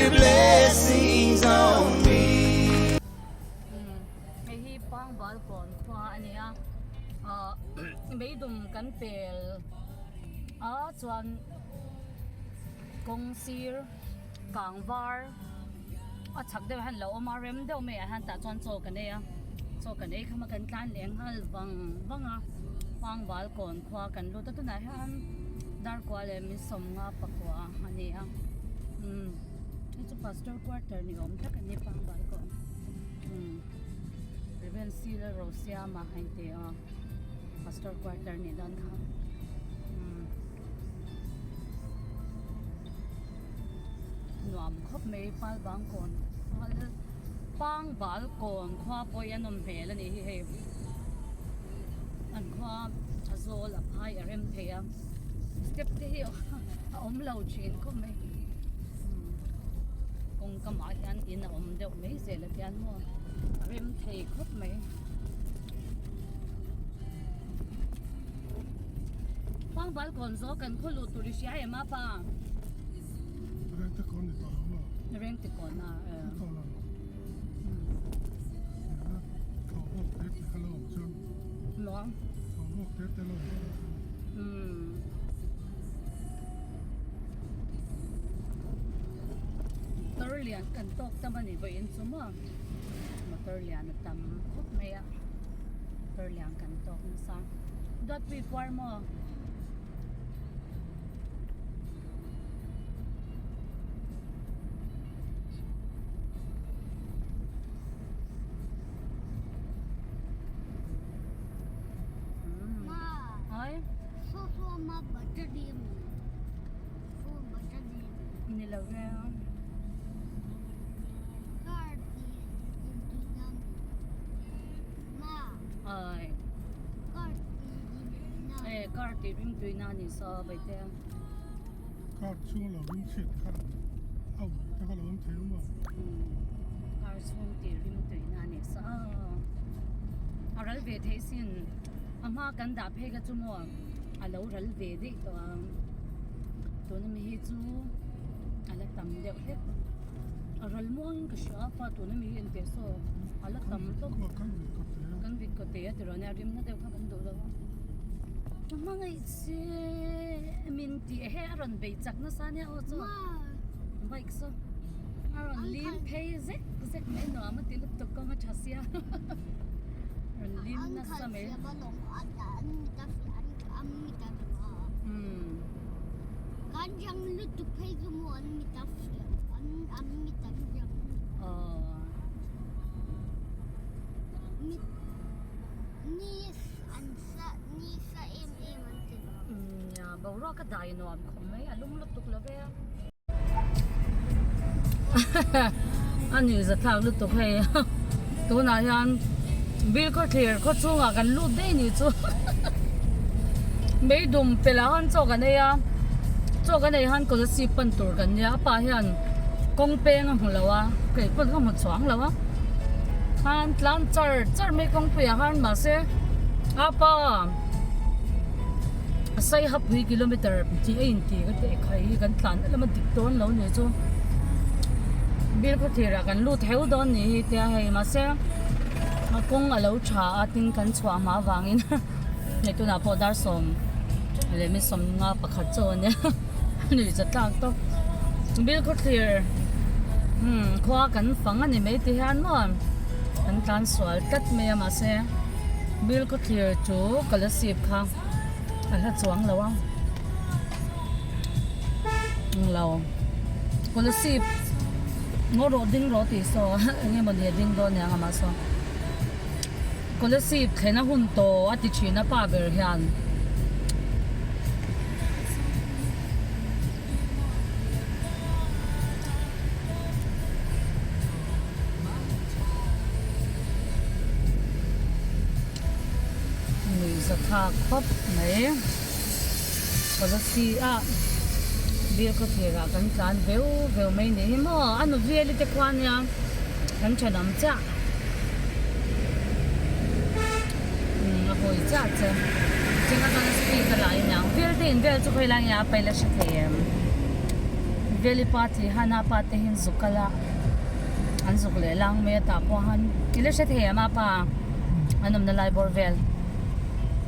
your blessings on me. Hei hi Pangbal kawn khua a ni a, ah meidum kan pel a chuan kawng sir kang var a chhak deuh hian lo awm a rem deuh mai ah hian tah chuan chaw kan ei a chaw kan ei kham a kan tlan leh nghal vang vang a Pangbal kawn khua kan lut a tunah hian darkua leh min sawmnga pakua a ni a umm hei chu pastor quarter ni awm tak a ni Pangbal kawn umm Reverend Sila Rosiama a inti a pastor quarter nih dan kha umm. Nuam khawp mai pal bang kawn pal pang bal kawn khua pawh hi a nawm hmel a nih hi hei an khua a zawl a phai a rem thei a step te hi a awm lo thin khawp mai kawng kamah hian in a awm deuh mai zel a tiang maw a rem thei khawp mai. Pang bal kawn zawk kan khaw luh tur i hria em a pa? Rengte kawn ni tawh lo maw? Rengte kawn a eh. Ni tawh lo. Thlawh bawk te te kha lo awm chuan. Maw? Thlawh bawk te te lo awm chuan. Umm. Motor lian kan tawk tam a ni vawiin chu maw? Motor lian a tam khawp mai a. Motor lian kan tawk nasa. Dawtpui puar maw? Ma. Ai. So so ma butter dim. So butter dim. Ni lo ve. Car ti dim. Ma. Ai. Car ti rim na. Eh car ti rim tui na ni so bai te. Car chhung lo rim chhiat kha a ui te kha lo awm thei awm a. Car chhung ti rim tui na ni so. A ral ve thei sin. A hma kan dah phei kha chu maw a lo ral ve daih tawh ang. Tuna mi hi chu a la tam deuh hlek. A ral muangin ka hria a pa tuna mi hi engteh saw a la tam tawp. Kan vit kaw te a ti rawn a rim na deuh kha kan duh lo a. Ka hmangaih che min tih he a rawn bei chak nasa nia aw chu bike saw a rawn lim phei zek zek mai nuam a ti lutuk kawng a tha sia rawn lim nasa mai. Kan rang lutuk phei chu maw an mit a fiah an an mit an rang mit ni an sa ni sa em em an ti lo. Nia boruak a dai nuam khawp mai a lum lutuk lo ve a. A nuih zathlak lutuk hei tunah hian bil khaw thlir khaw chhungah kan lut daih ni chu meidum pelh ah khan chaw kan ei a chaw kan ei han kolasib pan tur kan nia a pa hian kawng peng a hmu lo a kei pawn ka hmu chuang lo a khan tlan char char mai kawngpuiah khan mahse a pa. A sai hap pui kilometer tih a intih ka teh khai hi kan tlan lam a dik dawn lo ni chu bil khaw thir ah kan lut heu dawn ni hi tia hei mahse a kawng a lo tha a tin kan chhuah hma avangin hei tunah pawh dar sawm leh mi sawmnga pakhat chaw a nia nuih za tlak tawp bil khaw thlir umm khua kan fang a ni mai ti hian maw kan tlan sual tlat mai a mahse. Bil khaw thlir chu ka la sip kha a hla chuang lo a englo kolasib ngaw rawh ding rawh tih saw eng emaw ni a ding dawn aniang amah saw kolasib thlen a hun tawh a ti thin a pa ber hian. Nuih za thlak khawp mai. Policy ah bill khaw thlir ah kan tlan veu veu mai ni hi maw a nu veli te khua nia kan thenawm chiah a hawi chiah che cheng atanga speed a lah aniang vel te in vel chu khawi lai nge a paih la hre thei em. Veli pa tih han a pa te hi an zuk kal a an zuk leh lang mai a tah pawh han i la hre thei em a pa an awmna lai bawr vel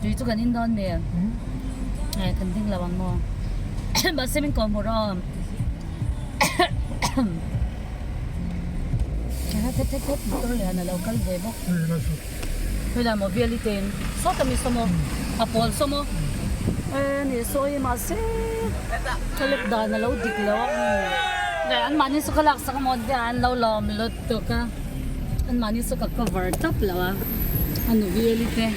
tui chu kan in dawn mi eh kan ding lo ang maw mahse min kawh hmu rawh thet thet thet motor lian a lo kal ve bawk helai maw Veli te in sawta mi saw maw a pawl saw maw eh ni sawi mahse thlalak dan a lo dik lo a eh an mahni chu ka lak sak amaw tia an lo lawm lutuk a an mahni chu ka cover tawp lo a a nu Veli te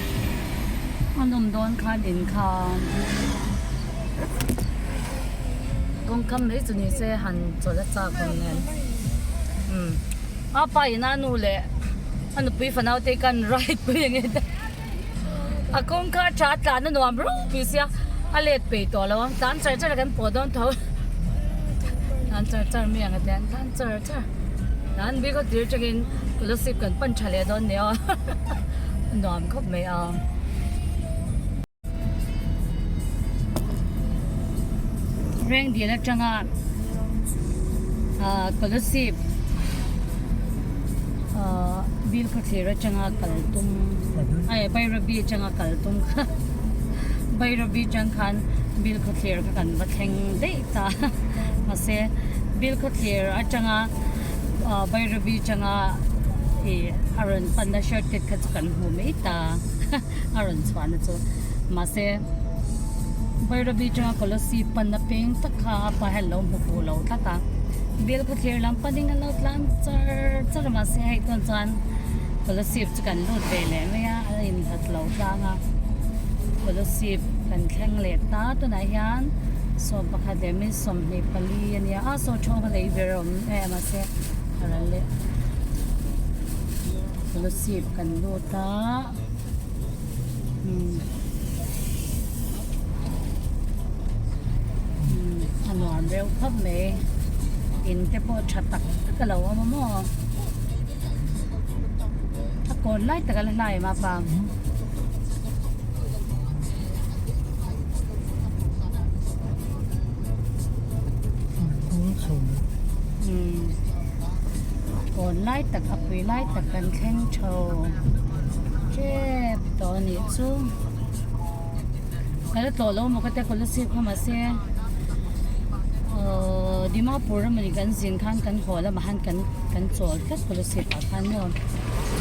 an awm dawn khan in kha kawngkam mai chu ni se han chawlh a chak awm nen umm a pa in a nu leh a nupui fanau te khan ride pui ang e a kawngka tha tlan a nuam ropui sia a let peih tawh lo ang tlan char char a kan pawh dawn tho tlan char char mai ang a tiang tlan char char tlan bik a tir tangin scholarship kan pan tha leh dawn nia a nuam khawp mai a. Rengdil atanga ahh scholarship ahh bill khawthlir atanga kal tum ai Bairabi atanga kal tum kha Bairabi atang khan bill khawthlir kha kan va thleng daih ta mahse bill khawthlir atanga ahh Bairabi atanga ih a rawn panna shortcut kha chu kan hmu mai ta. a rawn chhuahna chu mahse Bairabi atanga Kolasib panna peng tak kha a pa hian a lo hmu fuh lo tlat a bial khawthlir lam panin an lo tlan char char a mahse hei tawn chuan Kolasib chu kan lut ve leh mai a a inhlat lo tlang a Kolasib kan thleng leh ta tunah hian 11 leh min 24 a nia a saw thawng a lei ber a awm em mahse a ral leh. Kolasib kan lut a umm a nuam reuh khawp mai in te pawh tha tak tak a lo awm a maw a kawn lai tak a la hlai em a pa. Umm kawn lai tak a pui lai tak kan thleng tho tep tawh a nih chu ka la tlawh lo maw ka tia Kolasib kha mahse ahh Dimapur amawni kan zin khan kan haw lamah khan kan kan chawl tlat Kolasib ah khan maw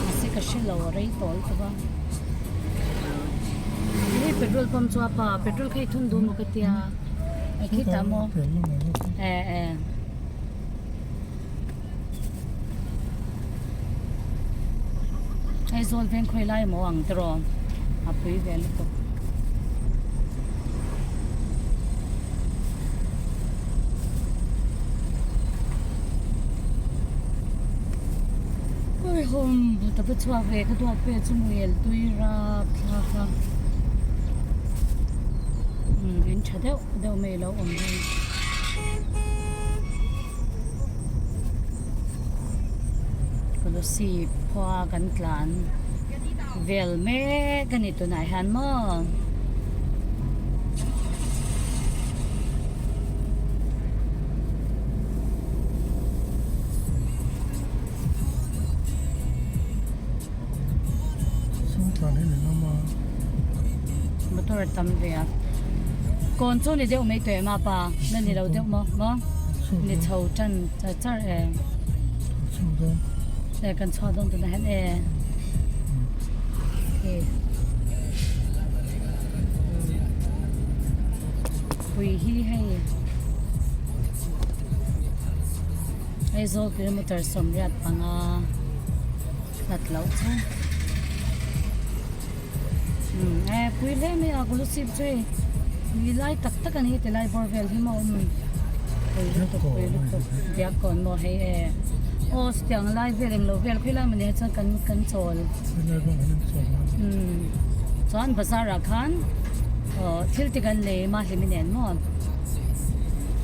mahse ka hre lo a rei tawh lutuk a hei petrol pump chu a pa petrol kha i thun duh maw ka tia. Khitah maw eh eh Aizawl veng khawi lai maw ang tiraw a pui ve lutuk. Awihawm ta va chhuak ve ka duat pek chu muel tui rap thlak a. In tha deuh deuh mai lo awm hi. Kolasib khua kan tlan vel mek a ni tunah hian maw. Motor a tam ve a kawn chu ni deuh mai tawh em a pa na ni lo deuh maw maw ni chho tan char char e e kan chhuah dawn tunah hian e pui hi hei. Aizawl kilometer 85 hlat loh chu umm eh pui hle mai a Kolasib chu hei mi lai tak tak a ni ti lai bawr vel hi maw awm pui lutuk pui lutuk Diakkawn maw hei e aw chutiang lai vel englo vel khawi lai mawni ah chuan kan kan chawl umm chuan bazar ah khan aw thil te kan lei mahlimi nen maw.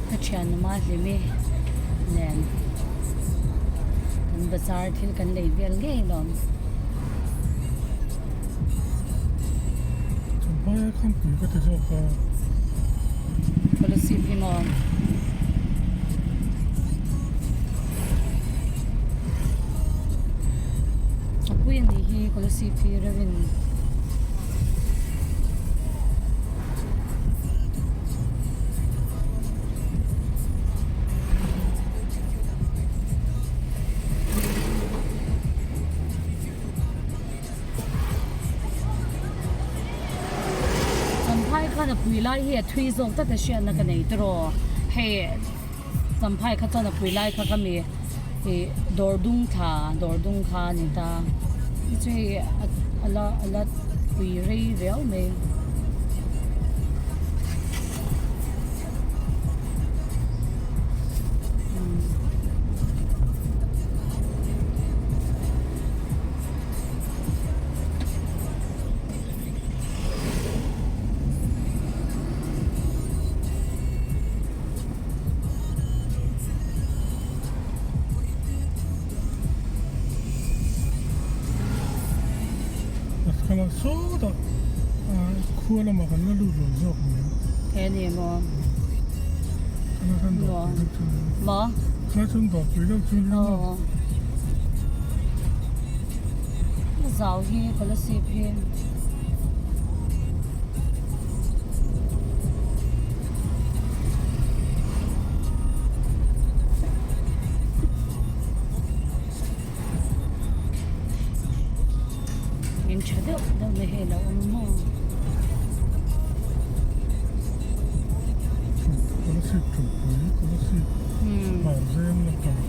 Ka thian numa hlimi nen kan bazar thil kan lei vel ngei lawm. Champhai a khampui ka ti zawk a. Kolasib hi maw? Kolasib hi reuhin. Champhai khan a pui lai hi a thui zawk tlat a hriatna ka nei tawh hei Champhai kha chuan a pui lai kha ka mi ih dawr dung thla dawr dung kha a ni ta chu hei a la a la pui rei viau mai. Kala sawtah khua lamah kan la lut lo zawk mai. He ni maw? Kala khan dawrpui deuh chu. Maw? Kala chuan dawrpui deuh chu. Aw. Zau hi Kolasib hi. In tha deuh deuh mai hei a lo awm maw. Kolasib thupui Kolasib hmar veng lampang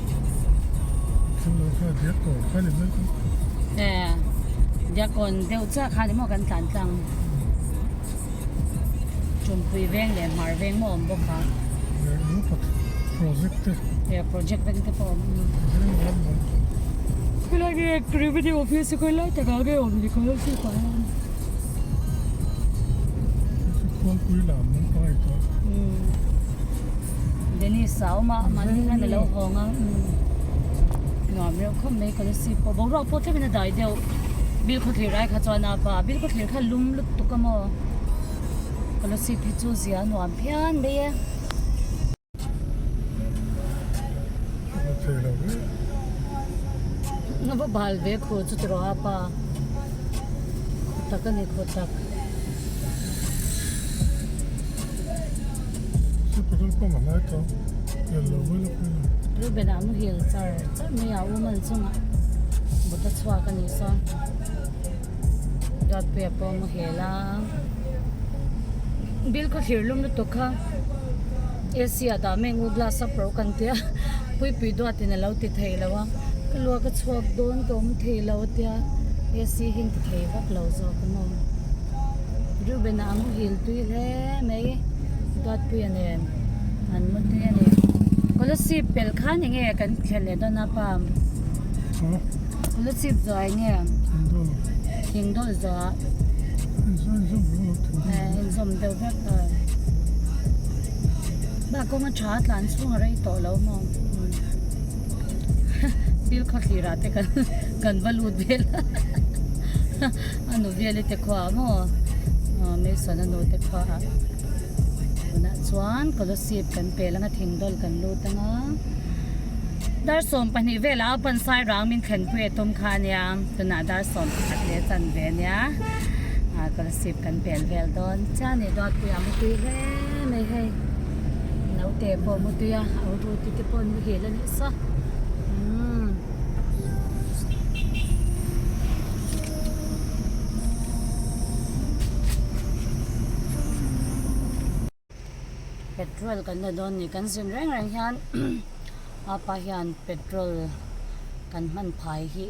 thil lo kha diakkawn kha ni mai kha. E diakkawn deuh chiah kha ni maw kan tlan tlang Chumpui veng leh hmar veng maw awm bawk a. Leh eng project te. E project veng te pawh awm. Veng lam lam. Khawilai nge revenue office chu khawilai takah nge awm ni Kolasib ah hian. Khualpui lam an pangai tawh. Dennis a awm a, mahni khan a lo hawng a, nuam reuh khawp mai Kolasib pawh boruak pawh thlengin a dai deuh bil khawthlir ai kha chuan a pa bil khawthlir kha lum lutuk a maw Kolasib hi chu zia a nuam phian mai e. A va bal ve khu chu tiraw a pa khaw tak a ni khaw tak. Reuben ah muhil char char mai a u mal chungah but a chhuak a nih sawn Duatpuia pawh a muhil a bill khaw thlir lum lutuk kha AC ah dah mai ang u glass up ro kan tia Puipui duatin a lo ti thei lo a ka luak a chhuak dawn ka awm thei lo a tia AC hi an ti thei vak lo zawk a maw Reuben ah a muhil tui hle mai Duatpuia nen an mu tui a ni Kolasib pelh khan enge kan thlen leh dawn a pa Kolasib zuah enge Thingdawl zuah inzawm deuh vek a bak kawng a tha tlan chhung a rei tawh lo maw thil khawthlir ah te kan va lut vel a a nu vel te khua ah maw Mason a nu te khua ah tunah chuan Kolasib kan pel anga thingdawl kan lut anga dar 12 velah a pan sai rang min thlenpui a tum kha ania tunah dar 11 leh chan ve ania Kolasib kan pel vel dawn chiah a ni Duatpuia mutui hle mai hei naute pawh mutui a au ruti te pawh an muhil a nih saw umm. Petrol kan la dawn ni kan zin reng reng hian apa hian petrol kan hman phai hi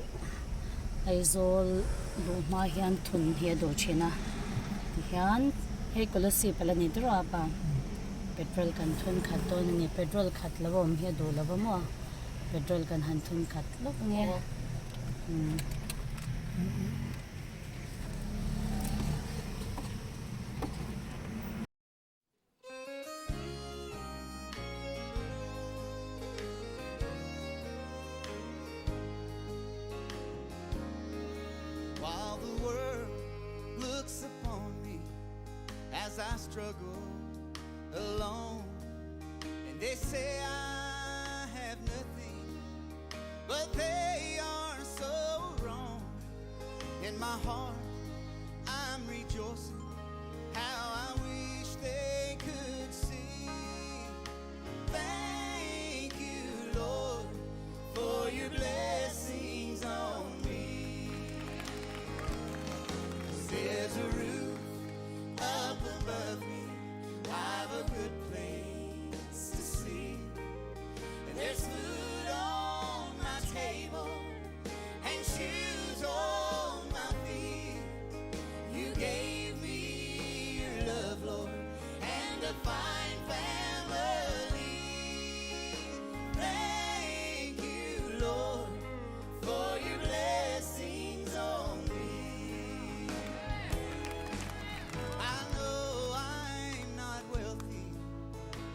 Aizawl luh hma hian thun hi a duh thin a tihian hei Kolasib a la ni dur a apa petrol kan thun khat dawn a ni petrol khat lo a awm hi a duh lo va maw petrol kan han thun khat lawk nge umm. While the world looks upon me as I struggle alone and they say I have nothing but they are so wrong. heart I'm rejoicing How I wish they could see Thank you Lord for your blessings on me There's a roof up above me I've a good place to sleep And there's food on my table And shoes on my feet You gave me your love, Lord And a fine family Thank you, Lord For your blessings on me I know I'm not wealthy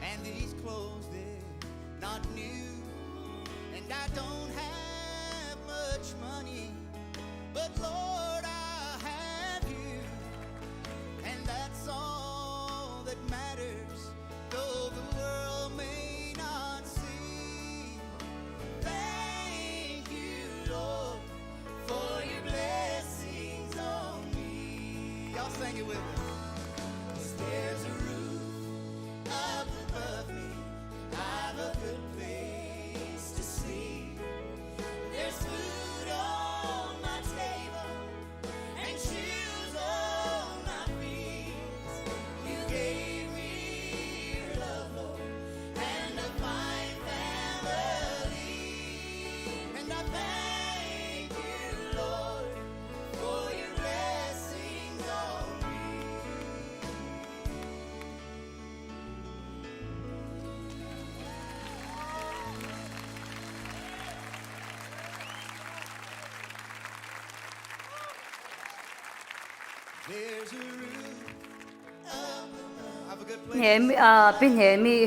And these clothes, they're not new And I don't have much money But Lord, I have you And that's all that matters Though the world may not see Thank you, Lord For your blessings on me Y'all sing it with us 'Cause there's a roof up above me I've a good place to sleep There's food on my table And shoes on my feet You gave me your love, Lord And a fine family And I thank you, Lord For your blessings on me There's a roof up above. Have a good place. He pi hnemi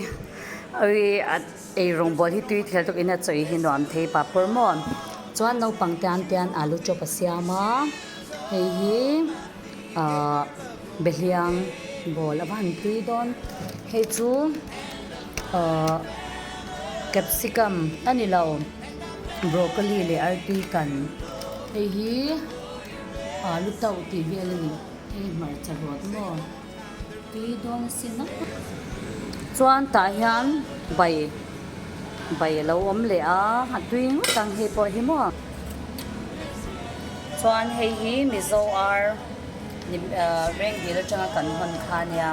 ei rawngbawl hi tui thel tawkin a chawi hi nuam thei papawr maw chuan naupang te an tian alu chop a siam a hei hi ahh behliang bawl a va han tui dawn hei chu ahh capsicum a ni lo broccoli leh artui kan hei hi alu tauh tih vel a ni hei hmarcha rawt maw. Tui dawn a sin a. Chuan tah hian bai bai a lo awm leh a, a tui ngawt ang hei pawh hi maw. Chuan hei hi Mizo ar Rengdil atanga kan hawn kha ania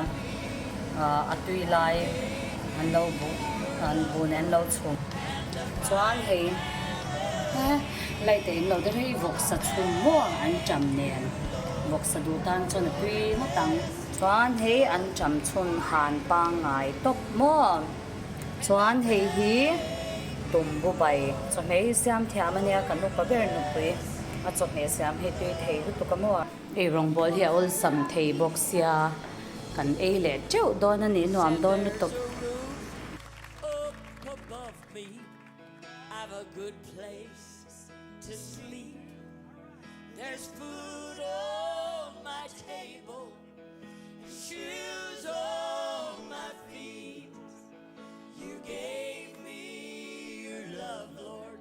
a tui lai an lo buh an buh nen an lo chhum. Chuan hei light a in lo deuh hei vawksa chhum maw an ṭam nen vawksa duh tan chuan a tui ngawt ang. Chuan hei an ṭam chhun han pangngai tawp maw chuan hei hi tumbu bai chawhmeh hi siam thiam a nia kan upa ber nupui a chawhmeh siam hei tui thei lutuk a maw. Ei rawngbawl hi a awlsam thei bawk sia kan ei leh teuh dawn a nih nuam dawn lutuk. I've a good place to sleep There's food on my table Shoes on my feet You gave me your love, Lord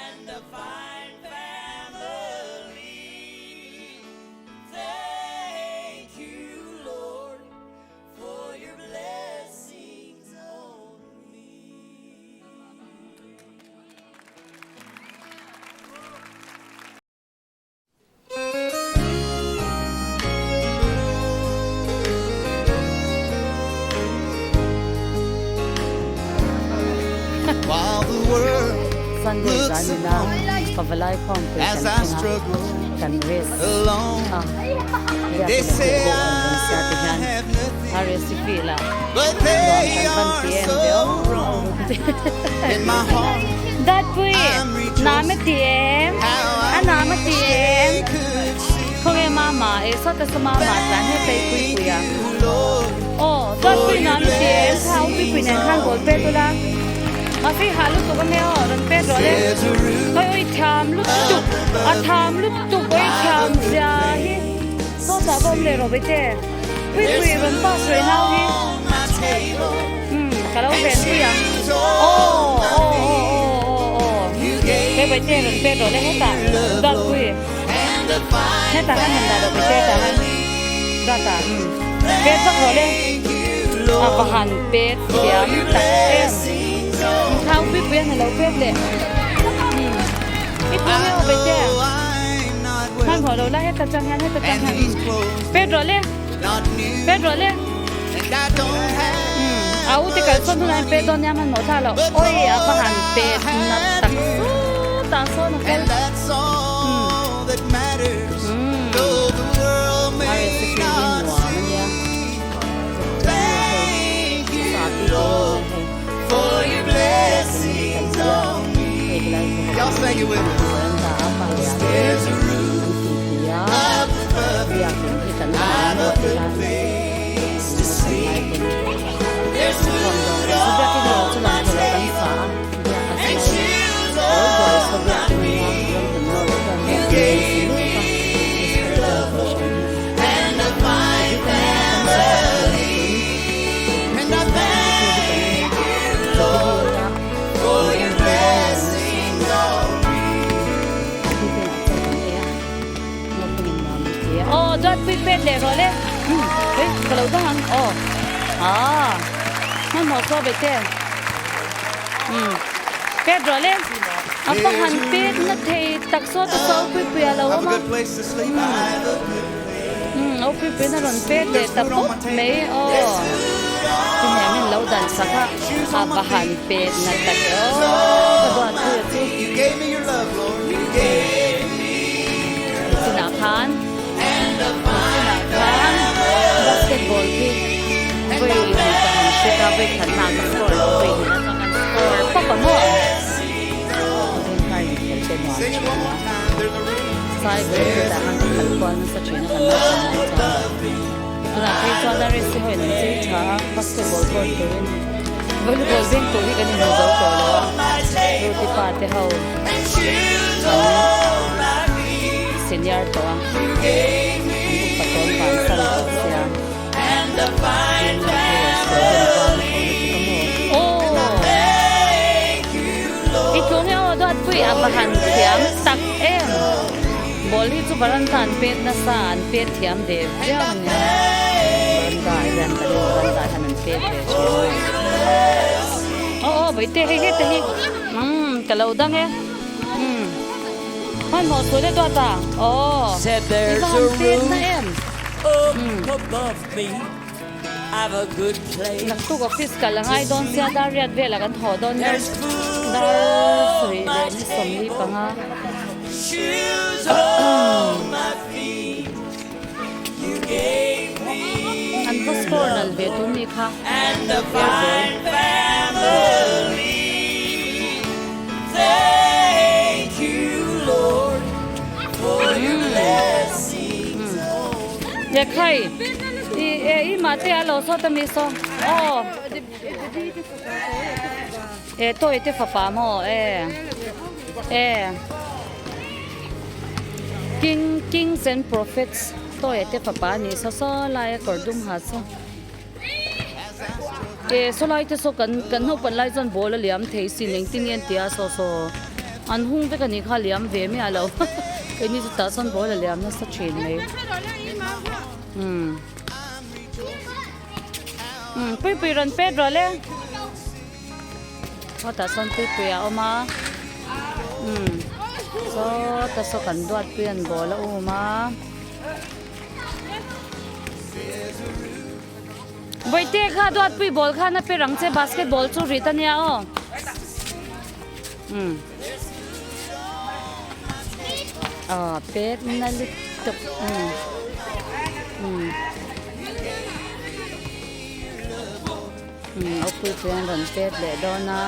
And a fine family Thank you, Lord For your blessings on me. While the world Sunday looks zan ina upon me pavalai khawmpui as kan I thleng a struggle kan rest alone, a they biakin a say hmuh pawh an rawn I sia ti hian have a nothing, recipe lah but nuam they kan van are ti em so ve aw wrong. In my heart, Datpui I'm nama rejoicing ti em how a I nama wish ti em they could see. khawnge mama e sawta saw mama tlan he phei pui Thank pui a you, Lord, aw for Datpui your nama ti em thau pui pui blessings nen khan on goal pet me. ula mahse hah lutuk ange aw rawn pet rawh le There's a roof khawi ui thiam lutuk up a above thiam me. lutuk ui I've a thiam good zia hi place sawtah to pawh awm leh sleep. rawh vaite pui There's pui rawn pass food rei nau hi on my table umm ka lo and ven pui ang shoes aw on my aw aw feet. aw aw aw You he gave vaite rawn pet rawh le me hetah your love, Datpui Lord, and Hetah khan han dah loh pe tah khan data umm pet vak rawh le a va han pet thiam tak em thau pui pui a ni lo pet leh umm i tlung e aw ve te hmanhmawh lo la heta tang hian heta tang hian pet rawh le pet rawh le umm a u te kal sawn hunah hian pet dawn nia hmanhmawh thlak loh awi a va han pet nat tak sawtah sawn a kal. Aw duat pui pet leh rawh le hei ka lo dang ang aw ah hmanhmawh saw ve te pet rawh le a va han pet na thei tak saw te saw pui pui a lo awm a au pui pui na rawn pet leh ta pawp mai aw tinge min lo dan sak a a va han pet na tak e aw ka duat pui a chu. Chinah khan chinah khan basketball khi vawi hnih ka han shoot a vawi khatna ka score lo vawi hnih atang an score pawp a maw zingkar inkhel te nuam thin a sai bul te tah khan ka khalh kual nasa thin a kan naupang lai chuan tunah phei chuan a resi ho in an chei tha a basketball court turin volleyball beng tur hi kan inhmu zo tawh lo a ruti pa te ho. An senior tawh a, an upa tawn vansan tawh sia. Junior players tur hian a van tho lutuk a maw? Aw! I tlung e aw Duatpui a va han thiam tak em! Ball hi chu varanda an pet nasa a, an pet thiam ve viau a nia. Varanda ah hian kan in varanda ah hian an pet ve thin a. Aw aw Bawihte hei heta hi. Umm ka lo dang e. Umm hmanhmawh sual e duat a. Aw Said i there's va a han pek na roof em. up Umm. above me. I've a good place Naktuk office kal a to ngai dawn sia sleep. dar riat velah kan thawh dawn nia. There's food Dar on sarih my leh ni sawmli table, panga. shoes on my feet. You gave me An va your score nal love, ve tun Lord, ni kha. and a Air ball. fine family. Thank you, Lord, for your blessings on me. Ye khai i e i mah te a lo saw ta mi saw aw e toy te fapa maw e e king kings and prophets toy te fapa a nih saw saw lai a kawr dum ha saw. E saw lai te saw kan kan hnawpan lai chuan ball a liam thei sin engtin nge an ti a saw saw an hung vek a nih kha a liam ve miah lo keini chu tah chuan ball a liam nasa thin mai umm umm pui pui rawn pet rawh le aw tah chuan pui pui a awm a umm saw ta saw kan duat pui an ball a um a. Bawihte kha duatpui ball khan a pe rang che basketball chu rit ania aw. Umm. Aw pet na lutuk. Umm. Umm. Umm awpui pui an rawn pet leh dawn a.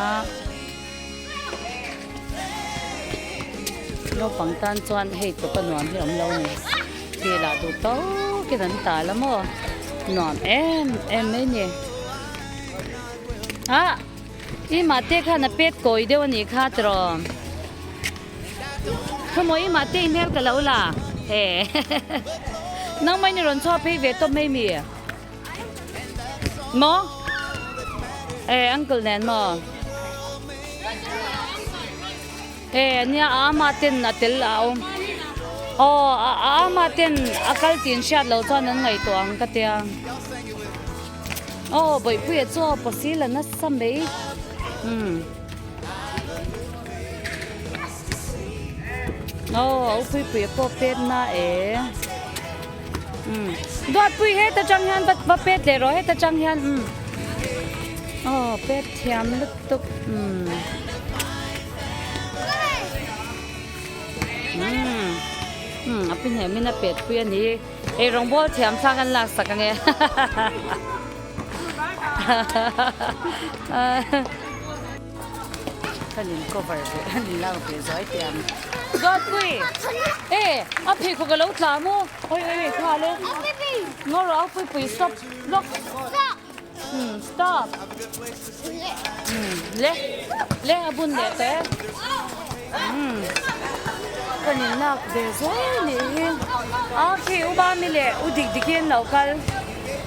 Naupang tan chuan hei tawp a nuam hi awm lo a ni. Thih lah duh tawkin an tal a maw? Nuam em em mai ni. Ah! I mahte khan a pet kawi deuh a nih kha tiraw? Khawmaw i mahte i hmel ka lo la? He Nangmah in i rawn chhuak phei ve tawp mai mi? Maw? E uncle nen maw? E nia a ama ten a tel a awm. Aw a ama ten a kal tih an hriat loh chuan an ngaihtuah ang ka tia. Aw Bawihpuia chu a pawsi la nasa mai. Umm. Aw a upuipuia pawh pet na e. Umm. Duatpui heta tang hian va va pet leh rawh heta tang hian umm. Aw pet thiam lutuk umm. Umm. Umm a pi hnem in a pet pui a ni. Ei rawngbawl thiam thla kan lak sak ange. Kan in cover ve an in lak ve zuai teh ang. Godpui! E a pheikhawk a lo tla maw? Oi oi oi nghal e. Ngaw rawh a pui pui stop lawk. Umm stop. Umm le le a bun leh tawh e. Umm kan in lak ve zuai nih hi. A khi u Mami leh u Dik Diki an lo kal.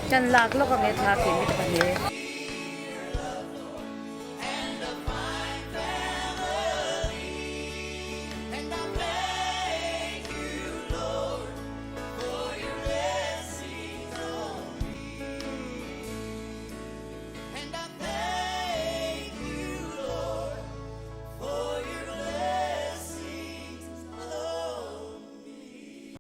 Kan lak lawk ang e thla tih mi te pahnih.